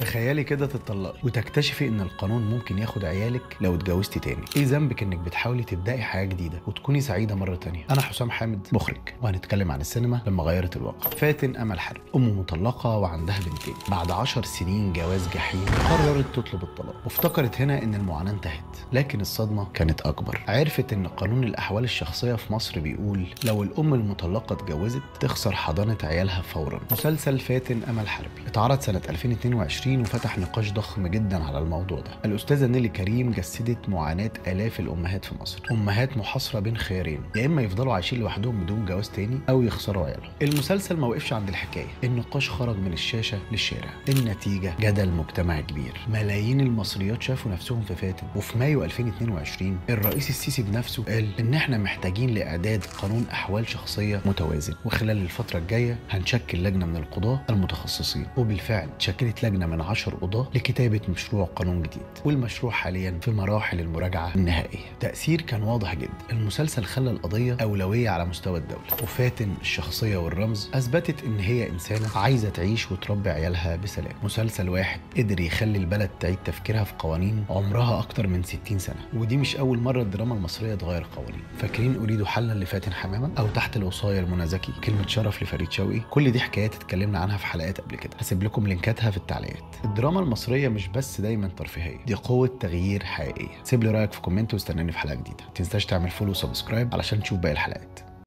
تخيلي كده تتطلقي وتكتشفي ان القانون ممكن ياخد عيالك لو اتجوزتي تاني. ايه ذنبك انك بتحاولي تبداي حياة جديدة وتكوني سعيدة مرة تانية؟ انا حسام حامد، مخرج، وهنتكلم عن السينما لما غيرت الواقع. فاتن امل حربي، ام مطلقه وعندها بنتين، بعد 10 سنين جواز جحيم قررت تطلب الطلاق، وافتكرت هنا ان المعاناة انتهت، لكن الصدمة كانت اكبر. عرفت ان قانون الاحوال الشخصية في مصر بيقول لو الام المطلقة اتجوزت تخسر حضانة عيالها فورا. مسلسل فاتن امل حربي اتعرض سنة 2022 وفتح نقاش ضخم جدا على الموضوع ده. الاستاذة نيلي كريم جسدت معاناة الاف الامهات في مصر، امهات محاصرة بين خيارين، يا اما يفضلوا عايشين لوحدهم بدون جواز تاني او يخسروا عيالهم. المسلسل ما وقفش عند الحكاية، النقاش خرج من الشاشة للشارع. النتيجة جدل مجتمعي كبير، ملايين المصريات شافوا نفسهم في فاتن. وفي مايو 2022 الرئيس السيسي بنفسه قال ان احنا محتاجين لاعداد قانون احوال شخصية متوازن، وخلال الفترة الجاية هنشكل لجنة من القضاة المتخصصين. وبالفعل شكلت لجنة من 10 قضاه لكتابه مشروع قانون جديد، والمشروع حاليا في مراحل المراجعة النهائية. تاثير كان واضح جدا، المسلسل خلى القضية اولوية على مستوى الدولة، وفاتن الشخصية والرمز اثبتت ان هي انسانه عايزه تعيش وتربي عيالها بسلام. مسلسل واحد قدر يخلي البلد تعيد تفكيرها في قوانين عمرها اكتر من 60 سنة، ودي مش اول مرة الدراما المصرية تغير قوانين. فاكرين اريد حلا لفاتن حمامه، او تحت الوصايه لمنى زكي، كلمة شرف لفريد شوقي؟ كل دي حكايات اتكلمنا عنها في حلقات قبل كده، هسيب لكم لينكاتها في التعليقات. الدراما المصرية مش بس دايما ترفيهية، دي قوة تغيير حقيقية. سيب لي رايك في comment واستناني في حلقة جديدة. ما تنساش تعمل follow و subscribe علشان تشوف باقي الحلقات.